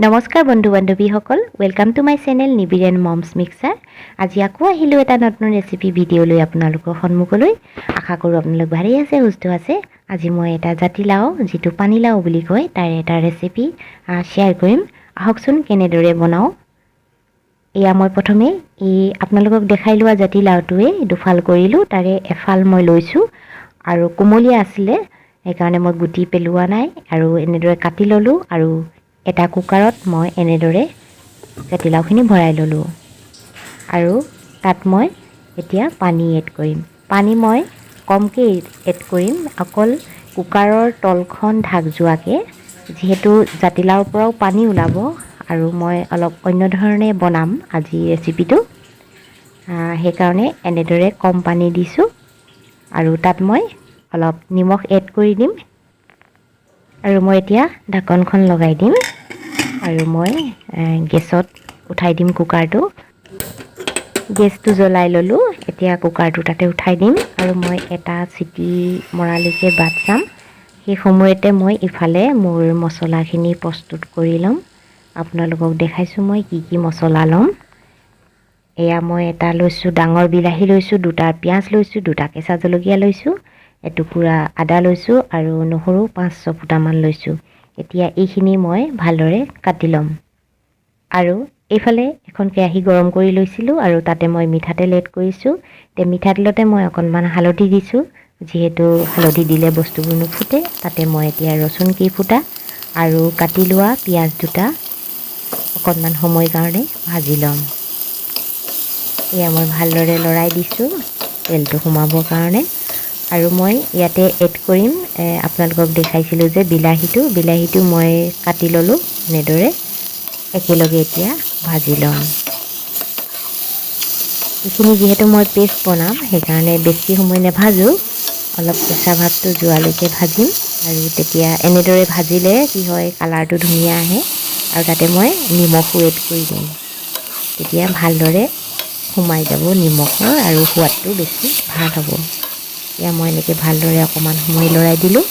নমস্কাৰ বন্ধু বান্ধৱীসকল, welcome to my channel Nibir and moms mixer. আজি আকৌ আহিলোঁ এটা নতুন ৰেচিপি ভিডিঅ' লৈ আপোনালোকৰ সন্মুখলৈ। আশা কৰোঁ আপোনালোক ভালেই আছে, সুস্থ আছে। আজি মই এটা জাতিলাও, যিটো পানীলাও বুলি কয়, তাৰে এটা ৰেচিপি শ্বেয়াৰ কৰিম। আহকচোন কেনেদৰে বনাওঁ। এয়া মই প্ৰথমে এই আপোনালোকক দেখাই লোৱা জাতিলাওটোৱে দুফাল কৰিলোঁ, তাৰে এফাল মই লৈছোঁ আৰু কুমলীয়া আছিলে, সেইকাৰণে মই গুটি পেলোৱা নাই আৰু এনেদৰে কাটি ল'লোঁ। আৰু এটা কুকাৰত মই এনেদৰে জাতিলাওখিনি ভৰাই ল'লোঁ আৰু তাত মই এতিয়া পানী এড কৰিম। পানী মই কমকৈ এড কৰিম, অকল কুকাৰৰ তলখন ঢাক যোৱাকৈ, যিহেতু জাতিলাওৰ পৰাও পানী ওলাব আৰু মই অলপ অন্য ধৰণে বনাম আজি ৰেচিপিটো, সেইকাৰণে এনেদৰে কম পানী দিছোঁ। আৰু তাত মই অলপ নিমখ এড কৰি দিম আৰু মই এতিয়া ঢাকনখন লগাই দিম আৰু মই গেছত উঠাই দিম কুকাৰটো। গেছটো জ্বলাই ল'লোঁ, এতিয়া কুকাৰটো তাতে উঠাই দিম আৰু মই এটা চিটি মৰালৈকে বাট চাম। সেই সময়তে মই ইফালে মোৰ মছলাখিনি প্ৰস্তুত কৰি ল'ম। আপোনালোকক দেখাইছোঁ মই কি কি মছলা ল'ম। এয়া মই এটা লৈছোঁ ডাঙৰ বিলাহী লৈছোঁ, দুটা পিঁয়াজ লৈছোঁ, দুটা কেঁচা জলকীয়া লৈছোঁ, এটুকুৰা আদা লৈছোঁ আৰু নহৰু 5-6 ফুটামান লৈছোঁ। এতিয়া এইখিনি মই ভালদৰে কাটি ল'ম। আৰু এইফালে এখন কেৰাহী গৰম কৰি লৈছিলোঁ আৰু তাতে মই মিঠাতেল এড কৰিছোঁ। এতিয়া মিঠাতেলতে মই অকণমান হালধি দিছোঁ, যিহেতু হালধি দিলে বস্তুবোৰ নুফুটে। তাতে মই এতিয়া ৰচুন কেইফুটা আৰু কাটি লোৱা পিঁয়াজ দুটা অকণমান সময় কাৰণে ভাজি ল'ম। এয়া মই ভালদৰে লৰাই দিছোঁ তেলটো সোমাবৰ কাৰণে। আৰু মই ইয়াতে এড কৰিম, আপোনালোকক দেখাইছিলোঁ যে বিলাহীটো মই কাটি ল'লোঁ এনেদৰে, একেলগে এতিয়া ভাজি ল'ম। এইখিনি যিহেতু মই পেষ্ট বনাম, সেইকাৰণে বেছি সময় নাভাজোঁ, অলপ কেঁচা ভাৱটো যোৱালৈকে ভাজিম। আৰু তেতিয়া এনেদৰে ভাজিলে কি হয়, কালাৰটো ধুনীয়া আহে। আৰু তাতে মই নিমখো এড কৰি দিম, তেতিয়া ভালদৰে সোমাই যাব নিমখৰ আৰু সোৱাদটো বেছি ভাল হ'ব। এতিয়া মই এনেকৈ ভালদৰে অকণমান সময় লৰাই দিলোঁ।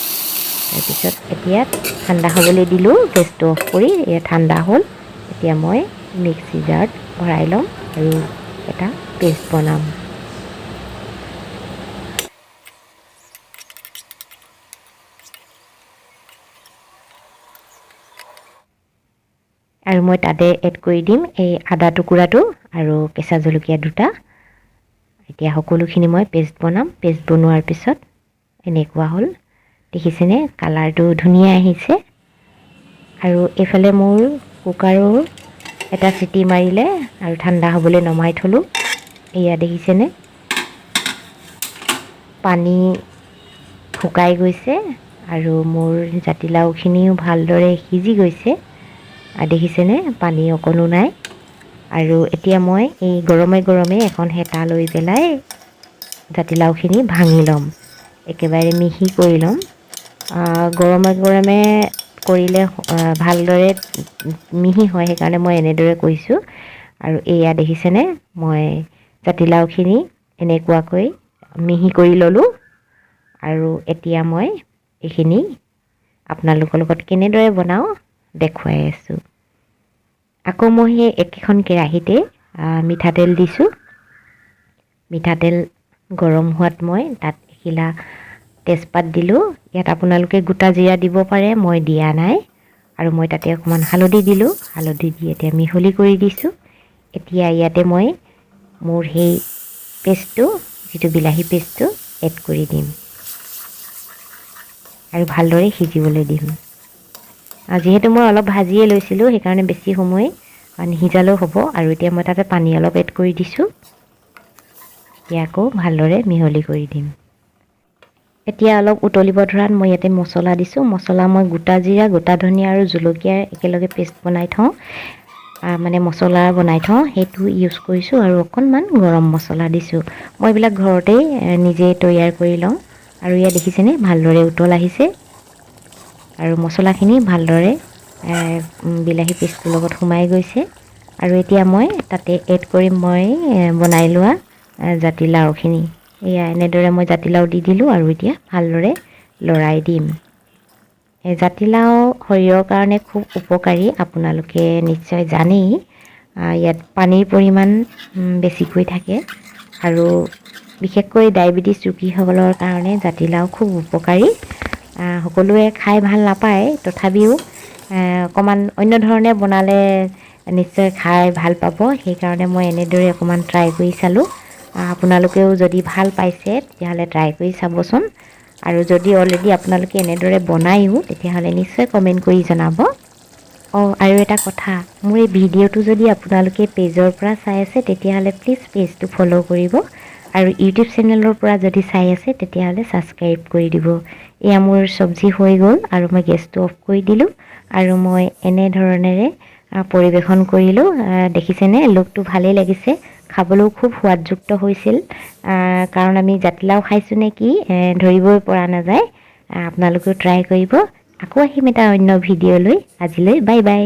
তাৰপিছত এতিয়া ঠাণ্ডা হ'বলৈ দিলোঁ, গেছটো অফ কৰি। এয়া ঠাণ্ডা হ'ল, এতিয়া মই মিক্সি জাৰত ভৰাই ল'ম আৰু এটা পেষ্ট বনাম। আৰু মই তাতে এড কৰি দিম এই আদা টুকুৰাটো আৰু কেঁচা জলকীয়া দুটা। এতিয়া সকলোখিনি মই পেষ্ট বনাম। পেষ্ট বনোৱাৰ পিছত এনেকুৱা হ'ল, দেখিছেনে কালাৰটো ধুনীয়া আহিছে। আৰু এইফালে মোৰ কুকাৰো এটা চিটি মাৰিলে আৰু ঠাণ্ডা হ'বলৈ নমাই থ'লোঁ। এয়া দেখিছেনে পানী শুকাই গৈছে আৰু মোৰ জাতিলাওখিনিও ভালদৰে সিজি গৈছে। আৰু দেখিছেনে পানী অকণো নাই। আৰু এতিয়া মই এই গৰমে গৰমে এখন হেতা লৈ পেলাই জাতিলাওখিনি ভাঙি ল'ম, একেবাৰে মিহি কৰি ল'ম। গৰমে গৰমে কৰিলে ভালদৰে মিহি হয়, সেইকাৰণে মই এনেদৰে কৰিছোঁ। আৰু এয়া দেখিছেনে মই জাতিলাওখিনি এনেকুৱাকৈ মিহি কৰি ল'লোঁ। আৰু এতিয়া মই এইখিনি আপোনালোকৰ লগত কেনেদৰে বনাওঁ দেখুৱাই আছোঁ। আকৌ মই সেই একেখন কেৰাহীতে মিঠাতেল দিছোঁ। মিঠাতেল গৰম হোৱাত মই তাত এখিলা তেজপাত দিলোঁ। ইয়াত আপোনালোকে গোটা জিৰা দিব পাৰে, মই দিয়া নাই। আৰু মই তাতে অকণমান হালধি দিলোঁ। হালধি দি এতিয়া মিহলি কৰি দিছোঁ। এতিয়া ইয়াতে মই মোৰ সেই পেষ্টটো, যিটো বিলাহী পেষ্টটো এড কৰি দিম আৰু ভালদৰে সিজিবলৈ দিম। যিহেতু মই অলপ ভাজিয়ে লৈছিলোঁ, সেইকাৰণে বেছি সময় নিসিজালেও হ'ব। আৰু এতিয়া মই তাতে পানী অলপ এড কৰি দিছোঁ। এতিয়া আকৌ ভালদৰে মিহলি কৰি দিম। এতিয়া অলপ উতলিব ধৰাত মই ইয়াতে মছলা দিছোঁ। মছলা মই গোটা জিৰা, গোটা ধনিয়া আৰু জলকীয়াৰ একেলগে পেষ্ট বনাই থওঁ, মানে মছলা বনাই থওঁ, সেইটো ইউজ কৰিছোঁ। আৰু অকণমান গৰম মছলা দিছোঁ। মই এইবিলাক ঘৰতেই নিজে তৈয়াৰ কৰি লওঁ। আৰু ইয়াত দেখিছেনে ভালদৰে উতল আহিছে আৰু মছলাখিনি ভালদৰে বিলাহী পেষ্টটোৰ লগত সোমাই গৈছে। আৰু এতিয়া মই তাতে এড কৰিম মই বনাই লোৱা জাতিলাওখিনি। এয়া এনেদৰে মই জাতিলাও দি দিলোঁ আৰু এতিয়া ভালদৰে লৰাই দিম। এই জাতিলাও শৰীৰৰ কাৰণে খুব উপকাৰী, আপোনালোকে নিশ্চয় জানেই। ইয়াত পানীৰ পৰিমাণ বেছিকৈ থাকে আৰু বিশেষকৈ ডায়েবেটিছ ৰোগীসকলৰ কাৰণে জাতিলাও খুব উপকাৰী। সকলোৱে খাই ভাল নাপায়, তথাপিও অকণমান অন্য ধৰণে বনালে নিশ্চয় খাই ভাল পাব। সেইকাৰণে মই এনেদৰে অকণমান ট্ৰাই কৰি চালোঁ। আপোনালোকেও যদি ভাল পাইছে, তেতিয়াহ'লে ট্ৰাই কৰি চাবচোন। আৰু যদি অলৰেডি আপোনালোকে এনেদৰে বনায়ো, তেতিয়াহ'লে নিশ্চয় কমেণ্ট কৰি জনাব। অঁ, আৰু এটা কথা, মোৰ এই ভিডিঅ'টো যদি আপোনালোকে পেজৰ পৰা চাই আছে, তেতিয়াহ'লে প্লিজ পেজটো ফ'ল' কৰিব আৰু ইউটিউব চেনেলৰ পৰা যদি চাই আছে, তেতিয়াহ'লে ছাবস্ক্ৰাইব কৰি দিব। এয়া মোৰ চব্জি হৈ গ'ল আৰু মই গেছটো অফ কৰি দিলোঁ আৰু মই এনেধৰণেৰে পৰিৱেশন কৰিলোঁ। দেখিছেনে, লুকটো ভালেই লাগিছে, খাবলৈও খুব সোৱাদযুক্ত হৈছিল, কাৰণ আমি জাতিলাও খাইছোঁ নে কি ধৰিবই পৰা নাযায়। আপোনালোকেও ট্ৰাই কৰিব। আকৌ আহিম এটা অন্য ভিডিঅ' লৈ। আজিলৈ বাই বাই।